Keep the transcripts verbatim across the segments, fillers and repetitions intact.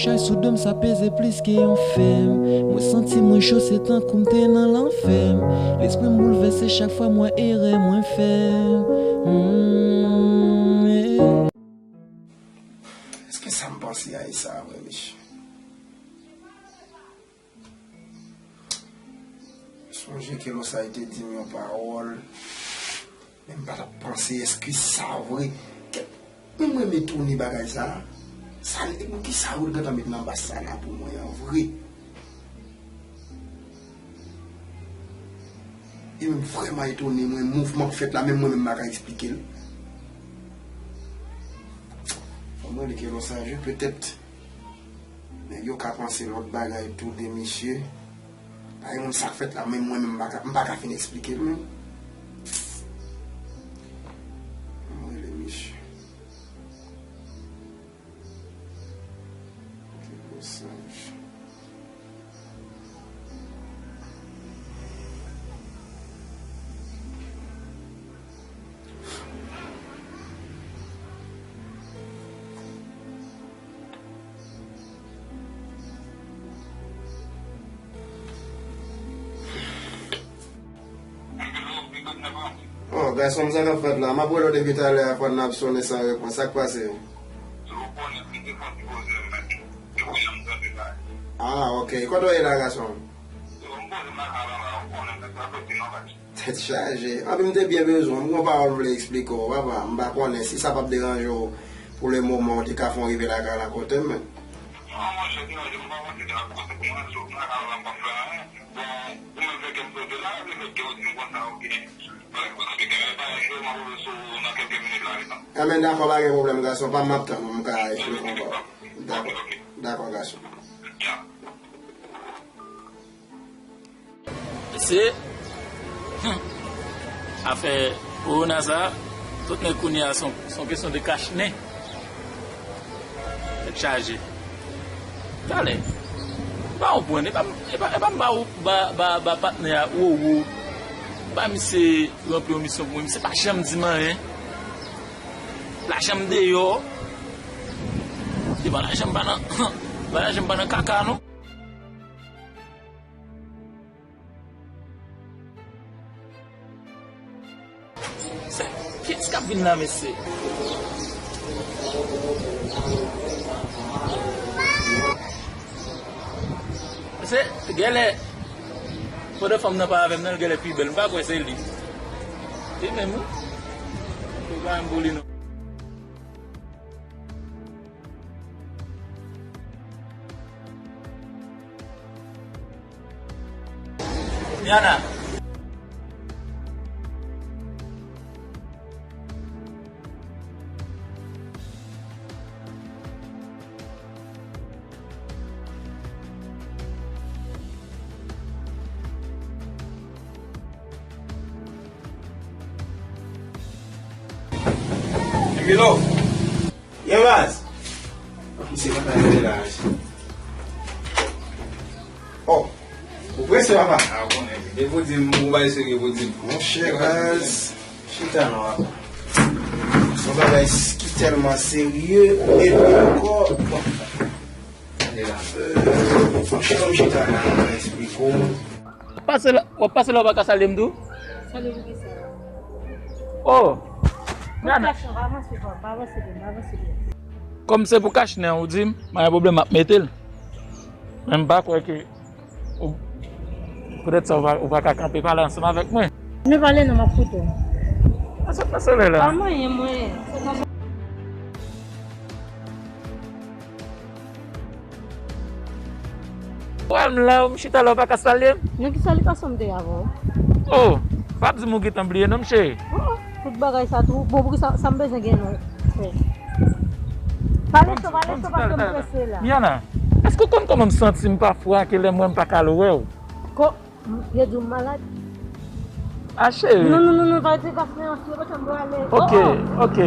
Chay sou do m sa peze plis ke yon fèm. Mwen santi mwen cho, se tankou m te nan lanfè. Lespri m boulvèse chak fwa m wè erè mwen fè. Hmm, yeah. Èske sa m panse a e sa vre, mesye? Sonje ke Losay te di m yon pawòl, men m pa t ap panse èske sa vre. Kèt, men mwen m etone bagay sa. Sa, e pou kisa yo gentan met nan bas sa la pou mwen an vre? E m vrèman etone, mwen, mouvman k fèt la, menm mwen menm m pa ka eksplike l. Fò m rele ke Losay, petèt. Nèg yo ka panse lòt bagay tou de misye. Pa gen moun sa k fèt la, menm mwen menm m pa ka, m pa ka fin eksplike l menm. Mwen rele misye. Ki mesaj. Oh, gason m, sa k ap fèt la? M ap rele w depi talè a, fòn nan ap sonnen san repons. Sa k pase? Ah, ok. Kote w ye la, gason m? Tèt chaje. Anpi m te byen bezwen w. M gon pawòl m vle eksplike w, papa. M pa konnen si sa p ap deranje w pou le moman, w te ka fè yon rive lakay la kote m, men. Enben, dakò, pa gen pwoblèm, gason pa m, m ap tann ou, m ka eksplike w ankò. Dakò, dakò, gason. Se, hmm, afè kowona sa, tout nèg kounye a se yon, se yon kesyon de kach nen. Tèt chaje. Talè. M pa konprann. E pa, e pa, e pa m ba, ba, ba, ba patnè a wowo. M ba misye ranpli yon misyon pou mwen. Misye pa janm di m anyen. Lajan m deyò. E pa lajan m pa nan, pa lajan m pa nan kaka, non. Se, kiyès k ap vin la, mesye? Mesye, genlè, pandan fanm nan pa avè m nan, l genlè pi bèl. M pa kwè se li. Li menm, wi. Li pa menm pou li, non. Yana. Milo. Ye baz. Misye pa ka rete la, mesye. Oh, ou prese, papa? A, ou konnen, depi w di m, ou bay serye pou di m. Monchè, baz, chita non, papa. Se yon bagay s-, ki tèlman serye, epi ankò, bon. Gade la. Euh, fò m chita, m chita la, m eksplike w. W ap pase la, w ap pase la, w pa ka salye m tou? Salye pou kisa? Oh! Pou kach nan, pa avanse, pa, pa avanse byen, pa avanse byen. Kòm se pou kach nan, ou di m, pa gen pwoblèm, m ap mete l. Men m pa kwè ke ou, poutèt sa, ou pa, ou pa ka kanpe pale ansanm avèk mwen. Nou pale non, m ap koute w. Sa, sa, sa, la. Pa manyen mwen. Wè m la, m chita la, w pa ka salye m? Nan ki salitasyon m te avè w? Oh, pa di m ou gentan bliye non, m cheri. Oh, tout bagay sa tou. Bon, poukisa sa m bezwen gen non, frè? Pale cho, pale cho, paske m prese la. Miana, èske w konn kòman m santi m pafwa ke lè m wè m pa ka al wè w? Ko-, Yo di w malad? A, cheri. Non, non, non, non, pa di, pa fè anyen, yo pa janm prale. Ok, oh, ok.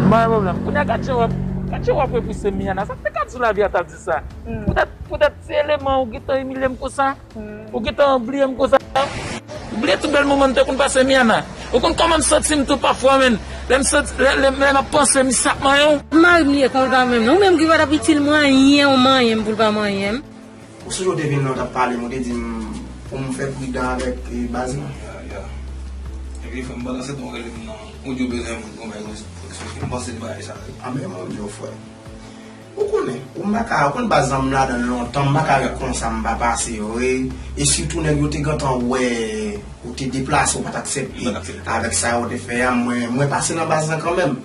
M pa gen pwoblèm. Kounye a, gad jan w ap, gad jan w ap repouse m, Miana. Sa k te ka di w lavi a t ap di sa? Hmm. Poutèt, poutèt ti eleman ou gentan imilye m konsa? Hmm. Ou gentan bliye m konsa? Bliye tout bèl moman n te konn pase Miami. Ou konn kòman m santi m tou pafwa, menn. Lè m santi, lè, lè, lè m ap panse, m sa ap manyen w. Mari m li ye, kon l pa menm non. Ou menm ki pa t ap itil mwen anyen, ou manyen m pou l pa manyen m. Ou sonje w te vin la, w t ap pale m, ou te di m pou m fè pridan avèk, eh, baz lan. Ya, ya. Epi, frè m, pandan se tan w rele m nan, ou di w bezwen moun, konbyen moun, m panse de bagay sa yo. A, men, mon Dye, frè. Ou konnen, ou m pa ka, ou konn baz lan m ladan l lontan, m pa ka ret konsa m pa pase vre. E sitou nèg yo te gentan wè ou te deplase, ou pa t aksepte avèk sa yo te fè a, mwen, mwen pase nan baz lan kanmenm.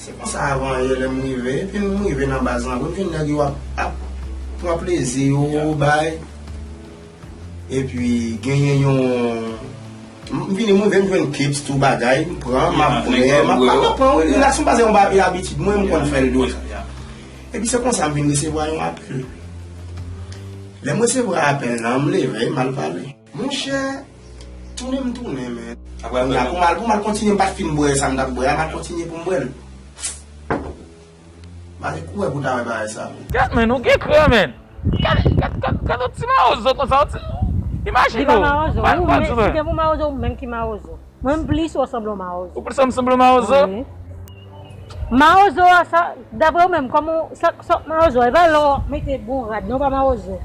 Se konsa avan yè lè m rive, epi m rive nan baz lan, pou m jwenn nèg yo ap, ap pran plezi yo, bay. Epi genyen yon, m vini, m rive, m jwenn kips, tou bagay, m pran, m ap bwè, m ap, m ap pran, wi, rilaks, m pase yon pa-, yon abitid mwen, m konn fè l tou. Epi se konsa m vin resevwa yon apèl. Lè m resevwa apèl lan, m leve, m al pale. Monchè, tounen m tounen, men. Kounye a, pou m al, pou m al kontinye, m pa t fin bwè sa m t ap bwè a, m al kontinye pou m bwè l. Ba li kourè pou ta wè bagay sa. Gad, men, ou gen kran, men. Gad, gad, gad, gad yon ti mawozo konsa, yon ti, imajine w. Li pa mawozo, ou menm, si te pou mawozo, ou menm ki mawozo. Mwen, m plis wè w sanble yon mawozo. Ou plis wè m sanble yon mawozo? Wi. Mawozo a, sa, daprè ou menm, kòman w, sa, sa mawozo a, e pa lè w mete bon rad, non, pa mawozo.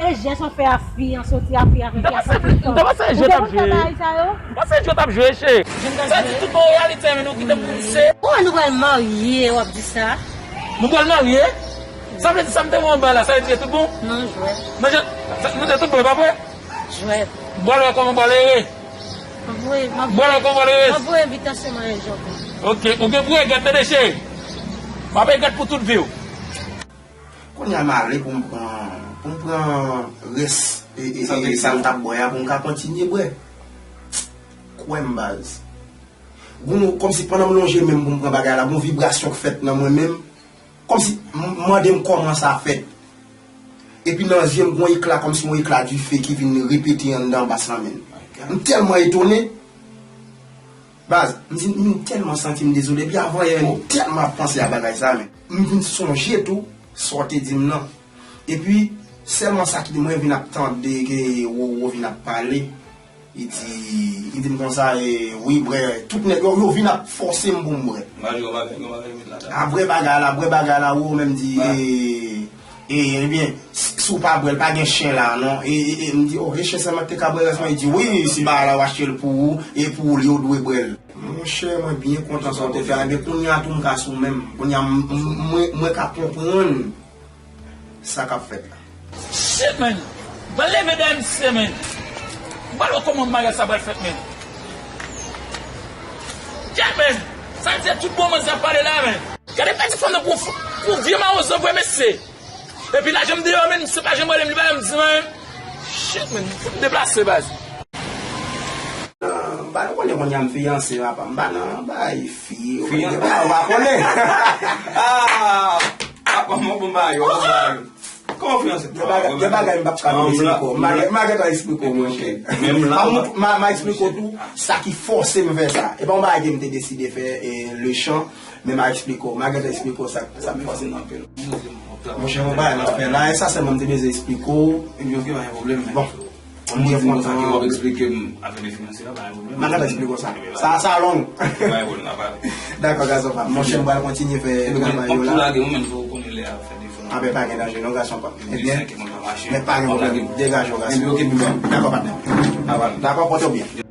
E jès w fè a fi an, soti a fi a, fè fi a soti. M ta panse e jwe t ap jwe. M panse e jwe t ap jwe, che. Sa di tout bon reyalite, men nou kite m pouse. Ou wè nou pral marye, w ap di sa? Nou pral marye? Sa vle di sa m te wè anba la, sa vle di tout bon? Non, jwèt. Non, je, sa, nou te tout bon, e pa vre? Jwèt. Bwè lè kòman bwè lè ye? M ap voye, m ap voye, m ap voye envitasyon maryaj yo pou ou. Ok, ou gen pou egèt, tande cheri. M ap egèt pou tout vi w. Kounye a m ale pou m pran, pou m pran rès e, e, e, sa m t ap bwè a pou m ka kontinye bwè. Kwè m baz. Gon, kòmsi pandan m lonje men m pou m pran bagay la, gon vibrasyon k fèt nan mwen menm. Kòmsi m, m mande m kòman sa fèt. Epi nan zye m gon ekla, kòmsi yon ekla dife ki vin repete anndan bas lan menm. M tèlman etone. Baz, m di, m tèlman santi m dezole. Epi avan yè, m tèlman ap panse a bagay sa, men. M vin sonje tou, sa w te di m nan. Epi, sèlman sa ki mwen vin ap tande, ke Roro vin ap pale. Li di, li di m konsa, e, wi, brè, tout nèg yo, yo vin ap fòse m pou m brè. Malgre yo pa gen, yo pa gen limit ladan. A, brè bagay la, brè bagay la, Roro menm di, e, e, ebyen, s-, si w pa bwè l, pa gen chen la, non. E, e, e, m di, o, e chen sèlman ki te ka bwè rès mwen? Li di, wi, si bagay la, w achte l pou ou, e pou ou, li, ou dwe bwè l. Monchè, mwen byen kontan sa w te fè a. Ebyen, kounye a tou, m ka sou men m. Kounye a, m, m, mwen, mwen ka konprann sa k ap fèt la. Shit, man! M pral leve dèyè misye, man! M pral wè kòman bagay sa pral fèt, man! Yeah, man! Sa vle di tout bon manzè ap pale la, man! Gade pèdi fanm nan pou, pou vye mawozo vre, mesye! Epi lajan m deyò, man, misye pa janm rele m, li pa janm di m anyen. Shit, man, fò m deplase, baz. M pa nan konnen kounye a m fiyanse, papa. M pa nan bay fi, ou pa konnen. Ah! Apa, mwen bon bagay, mwen bon bagay. Kòman fiyanse? Gen bagay, gen bagay m p ap ka eksplike w. M a, m a gentan eksplike w, monchè. M a, m a eksplike w tou sa ki fòse m fè sa. E pa yon bagay ke m te deside fè, e, le chan, men m a eksplike w. M a gentan eksplike w sa, sa k fòse m anpil. Monchè, yon bagay m ap fè la, e sa sèlman m te bezwen eksplike w. Ebyen, ok, pa gen pwoblèm, men. Bon. Mwen di konsa ke w ap eksplike m afè de finanse a, pa gen pwoblèm. M a gentan eksplike w sa. Sa, sa long. Pa gen pwoblèm, n a pale. Dakò, gason pa m. Monchè, m pral kontinye fè travay yo la. Tou lage mwen menm, fò w konnen lè a fè defann. Anben, pa gen danje non, gason pa m. Ebyen, men pa gen pwoblèm. Degaje w, gason. Ebyen, ok, m byen. Dakò, patnè. N a pale. Dakò, pòte w byen.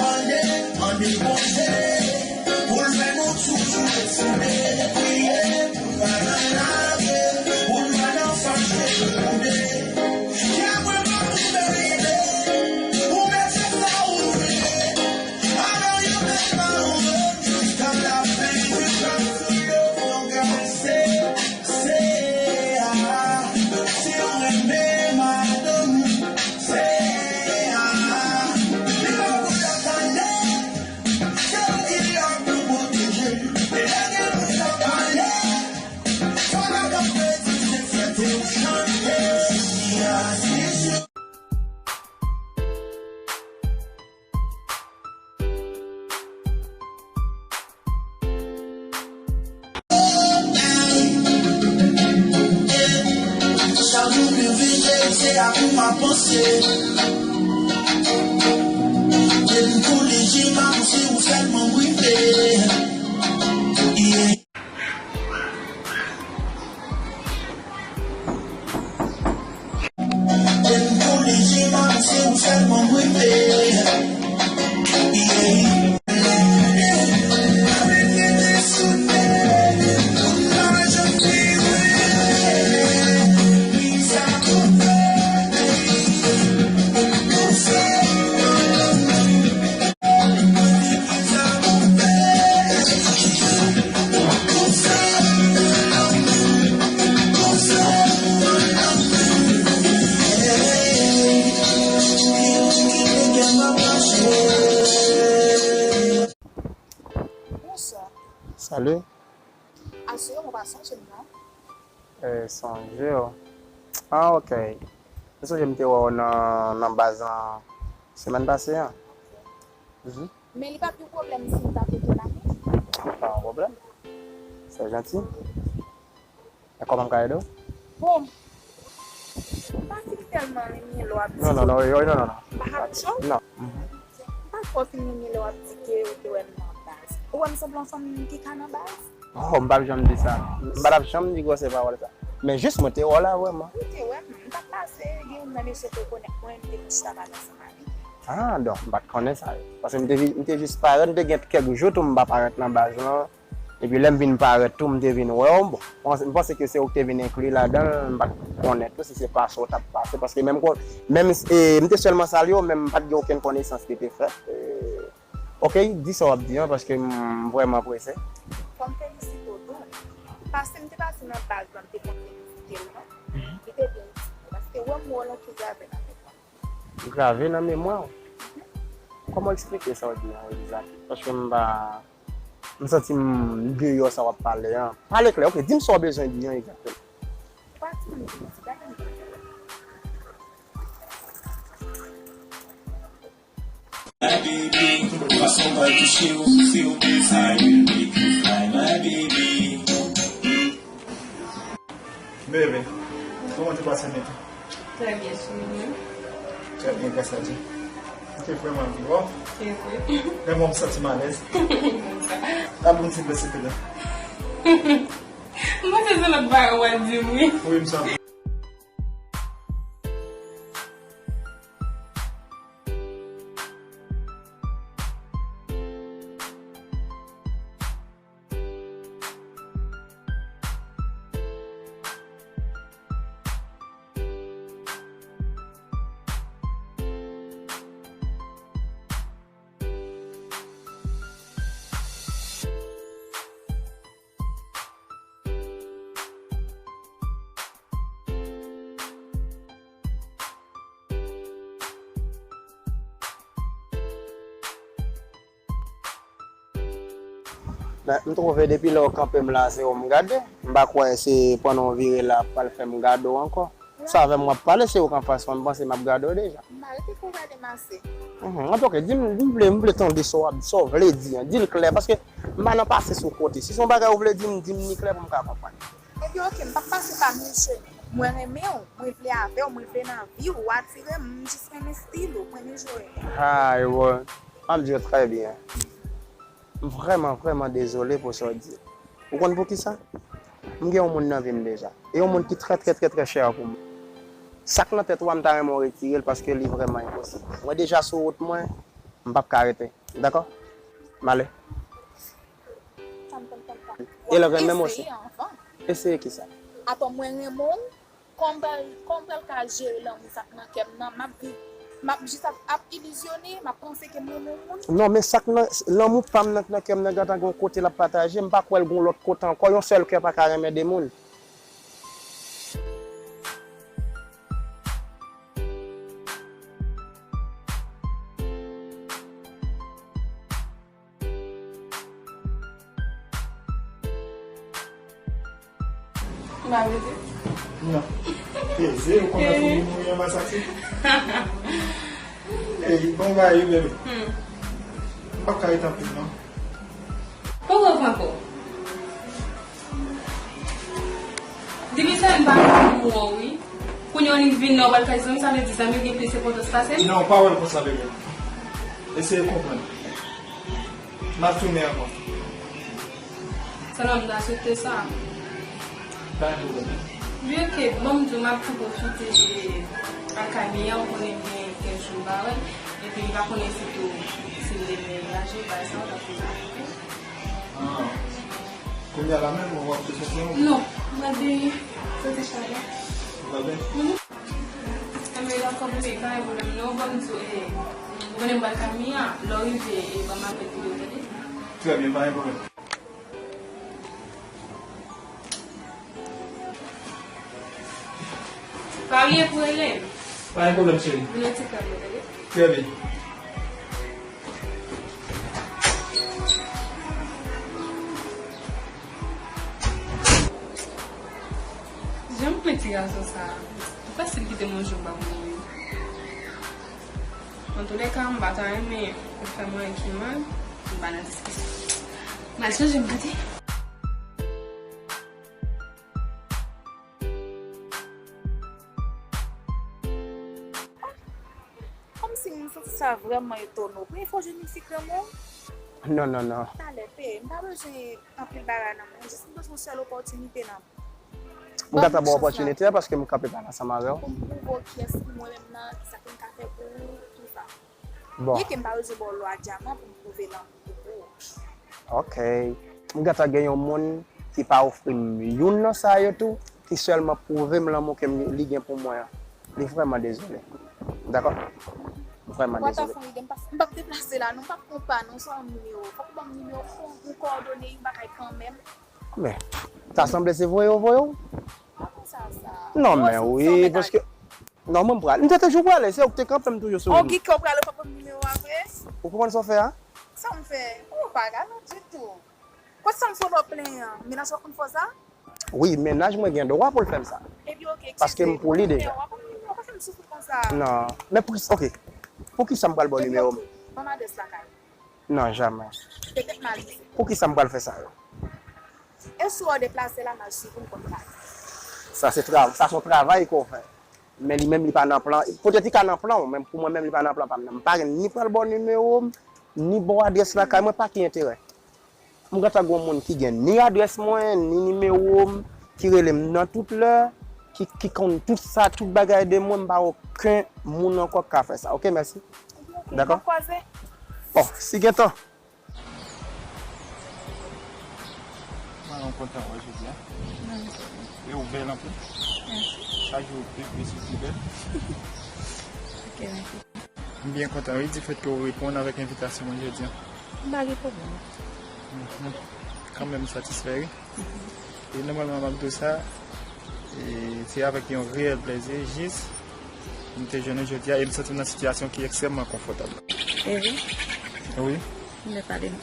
Mande, mande Bondye pou l fè nou toujou retounen priye, pou n pa nan lave, pou n pa nan fache, pou n Kè mwen pa pou verite. Ou mete sa ou Chak jou m leve, se a ou m ap panse. Depi m koule je m ap se ou sèlman m rive. Yeah. Depi m koule je m ap se ou sèlman m rive. Yeah. Bonswa. Salut. Aswè, ou pa sonje m non? Eh, sonje w. Ah, ok. M sonje m te wè w nan, nan baz lan semèn pase an. Mhm. Men li p ap yon pwoblèm si m ta fete la, non? Pa yon pwoblèm. Se janti. E kòman m ka ede w? Bon, m pa fin tèlman renmen lè w ap di. Non, non, non, non, non, non. M pa ap di w? Non. Mhm. M pa twò fin renmen lè w ap di ke ou te wè m nan baz. Ou wè m sanble yon fanm ki ka nan baz? Oh, m p ap janm di sa. M pa t ap janm di gwosè pawòl sa. Men jis mwen te wè w la vrèman. Ou te wè m, m t ap pase, gen youn nan mesye te rekonèt mwen, m te vin chita pale ansanm ak li. Ah, donk, m pa t konnen sa. Paske m te, vi- m te jis parèt, m te gen kèk jou tou m pa parèt nan baz lan. Epi lè m vin parèt tou, m te vin wè w. Bon, m panse, m panse ke se ou ki te vin enkli ladan l, m pa t konnen tou si se pase w t ap pase. Paske menm kon, menm, e, m te sèlman salye w, men m pa t gen okenn konesans ki te fèt. E, Ok, di sa w ap di an, paske m vrèman prese. Fò m felisite w tou. Paske m te pase nan baz lan, m te konn felisite l, non? Mhm. Li te byen itil mwen, paske wè m wè w lan tou grave nan memwa m. Grave nan memwa w? Mhm. Kòman w eksplike sa w di an, egzak? Paske m pa, m santi m deyò sa w ap pale an. Pale klè, ok, di m sa w bezwen di an, egzakteman. Ou pa di m, di, di, gade m. My baby, fason m pral touche w, si w bezwen. I will make you fly, my baby. Bebe, kòman te pase nèt? Très bien, chérie. Très bien, grâce à Dieu. M te vrèman vivan. C'est vrai. Men mwen, m santi m alèz. Kòman sa? Gade yon ti bese pedan. M panse se lòt bagay w al di m, wi. Wi, m santi. Ben, m twouve depi lè w kanpe m la, se ou m gade. M pa kwè se pandan w vire la ap pral fè m gade w ankò. Sa avè m w ap pale, se ou k anfas mwen, m panse m ap gade w deja. M pa rete pou w gade m ase. Mhm. Antouka, di m, m vle, m vle tande sa w ap, sa w vle di an. Di l klè, paske m pa nan pasyans ou kote. Si se yon bagay ou vle di m, di m li klè pou m ka konprann. Ebyen, oke, m p ap pase pa mesye. Mwen renmen w, mwen vle avè w, mwen vle nan vi w, ou atire m, m jis renmen estil ou, mwen renmen jwe. Ay, wè. M ap di w trè byen. M vrèman, vrèman dezole pou sa w di. Ou konn poukisa? M gen yon moun nan vi m deja. E yon moun ki trè, trè, trè, trè chè pou mwen. Sa k nan tèt ou a, m ta renmen w retire l paske li vrèman enposib. Mwen deja sou wout mwen, m p ap ka rete. Dakò? M ale. E l renmen m osi. Eseye kisa? Atò, mwen renmen w. Kòman pral, kòman pral ka jere lanmou sa k nan kè m nan? M ap viv, m ap jis ap, ap ilizyone, m ap panse ke m renmen yon moun. Non, men sa k nan, lanmou pa m nan k nan kè m nan gentan gen yon kote l ap pataje, m pa kwè l gen yon lòt kote ankò, yon sèl kè pa ka renmen de moun. M pa vle di. Non. Ey, se yo konn ap fini mouri anba sakse. Ey, bon bagay wi, bebe. Hmm. M p ap ka ret anpil, non. Poko pran kò. Depi sa, m pa renmen wè w, wi. Kounye a w vin nan w pral kay zanmi, sa vle di zanmi w gen plis enpòtans pase m? Non, pa wè l konsa, bebe. Eseye konprann. M ap tounen ankò. Sèlman m ta swete sa. Pa gen pwoblèm. Wi, oke, ban m di w, m ap tou pwofite al kay Mia, ou konnen m gen kèk jou m pa wè l, epi m pa konnen si tou, si l demenaje, bagay sa yo, m ap tou. Ah. Kounye a la menm, ou ap tou soti yon? Non, m ap benyen. Soti chalè. Ou pral benyen? Mhm. Enben, dakò, bebe, pa gen pwoblèm, non, ban m di w, e, ou konnen m pral kay Mia, lè w rive, e, ban m apèl pou yo, tande? Trè byen, pa gen pwoblèm. Pa bliye pou rele m. Pa gen pwoblèm, cheri. Vin yon ti krèm, tande? Trè byen. Jan m plen ti gason sa a. Li fasil kite m yon jou m pa mouri. Antoulèka, m pa ta renmen ou fè m anyen ki mal, m pa nan diskisyon. M al chanje m, tande. Kòmsi m santi sa vrèman etone w. Premye fwa w jwenn yon ti krèm ou? Non, non, non. Talè, pe, m pa bezwen anpil bagay nan men w. Jis m bezwen yon sèl opòtinite nan men w. M gentan ba w opòtinite a paske m kanpe pale ansanm avè w. Pou m pwouve w kiyès ki mwen menm nan, kisa ke m ka fè pou ou, tou sa. Bon. Byenke m pa bezwen ba w lwa dyaman pou m pwouve lanmou m gen pou ou. Ok. M gentan gen yon moun ki pa ofri m youn nan sa yo tou, ki sèlman pwouve m lanmou ke m, li gen pou mwen an. Li vrèman dezole. Dakò? Vrèman dezole. What the fuck, m p ap, m p ap deplase la, non, m p ap pran pa, non, sa yon nimewo. Fòk ou ban m nimewo, fòk ou kòdone, yon bagay kanmenm. Men, ta sanble se voye yo voye w? Pa konsa sa. Non, men wi, paske, non, mwen m prale. M te toujou prale, se ou ki te kanpe m toujou sou wout. Oke, ke w prale, w p ap ban m nimewo a vre? Ou konprann sa w fè a? Sa m fè? Ou pa galan ditou. Kot sa m fè w plenyen an? Mennaj ou konn fè w sa? Wi, mennaj mwen gen dwa pou l fè m sa. Epi, oke, paske m pou li deja. W ap fè m soufri konsa. Non, men pou, oke. Poukisa m pral ba w nimewo m? Ban m adrès lakay ou. Non, jamè. Petèt m al isit. Poukisa m pral fè sa yo? E si w deplase la, m al swiv ou, m konn pa. Sa se tra-, sa se yon travay ke w fè. Men li menm, li pa nan plan. Poutèt li ka nan plan w, men pou mwen menm, li pa nan plan pa m nan. M pa gen ni pral ba w nimewo m, ni ba w adrès lakay mwen, pa ki enterè. M gentan gen yon moun ki gen ni adrès mwen, ni nimewo m, ki rele m nan tout lè, ki, ki konn tout sa, tout bagay de mwen, m pa okenn moun ankò k ka fè sa. Oke, mèsi. Dakò? N ap kwaze. Oh, si gentan. Mwen kontan wè w jodi a. Mwen menm tou. E ou bèl anpil. Mèsi. Chak jou ou pi plis, ou pi bèl. Ok, mèsi. M byen kontan, wi, difèt ke w reponn avèk envitasyon mwen jodi a. M pa gen pwoblèm. Mhm. Kanmenm m satisfè, wi. Mhm. E nòmalman, m ap di w sa, e se avèk yon reyèl plèzi, jis, m te jwenn ou jodi a, e m santi m nan sitiyasyon ki ekstrèmman konfòtab. E wi? Wi. M vle pale nou.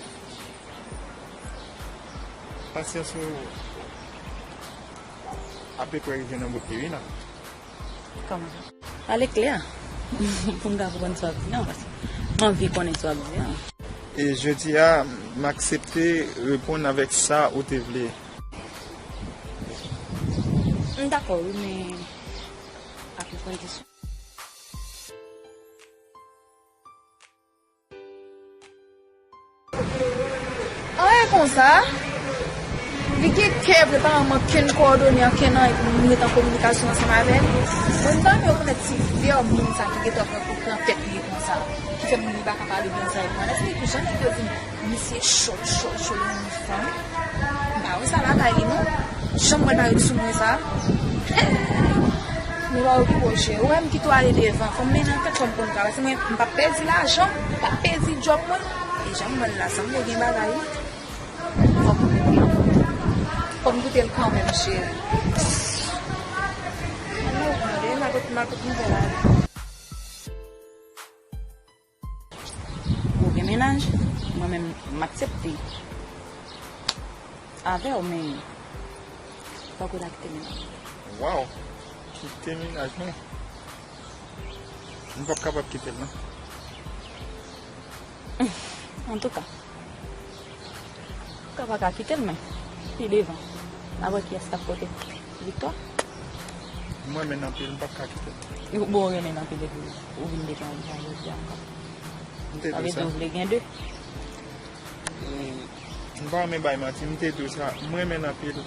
Pasyans ou apeprè rive nan bout li, wi, la. Kòman sa? Pale klè. Pou m ka konprann sa w ap di an, paske m anvi konnen sa w ap di an. E jodi a, m aksepte reponn avèk sa ou te vle. M dakò, wi, men ak yon kondisyon. Anyen konsa. Li gen kè vre, pa manke n kowòdone, ankenn anyen pou nou ret an kominikasyon ansanm avè l. Mwen, m ta renmen rekonèt ti vè moun sa ki gentan pran, pran tèt li konsa, ki fè moun li pa ka pale byen ansanm avèk mwen. Èske li janm gen pou di m, misye cho, cho, cho, li renmen fanm? M pa wè sa lakay li, non. Janm wè l parèt sou mwen sa. Nou pa okipe w, cheri. Ou wè m kite w ale devan. Fò m mennen ankèt, fò m konn travay. Se mwen, m p ap pèdi lajan m, m p ap pèdi djòb mwen. E jan m wè l la, sanble gen bagay, wi. Fò m koute l. Fò m koute l kanmenm, cheri. Ann nou pran, m a tout, m a tout nouvèl ale. Ou gen mennaj? Mwen menm, m aksepte avè w, men fòk ou ta kite mennaj ou. Waw! Kite mennaj mwen. M p ap kapab kite l, non. Antouka, ou ka pa ka kite l, men pi devan, n a wè kiyès k ap pote viktwa. M renmen l anpil, m p ap ka kite l. Bon, ou renmen l anpil epi ou vin deklare l jodi a ankò. M te Sa di vle sa. Di ou vle gen de. M pa renmen bay manti, m te di w sa. M renmen l anpil.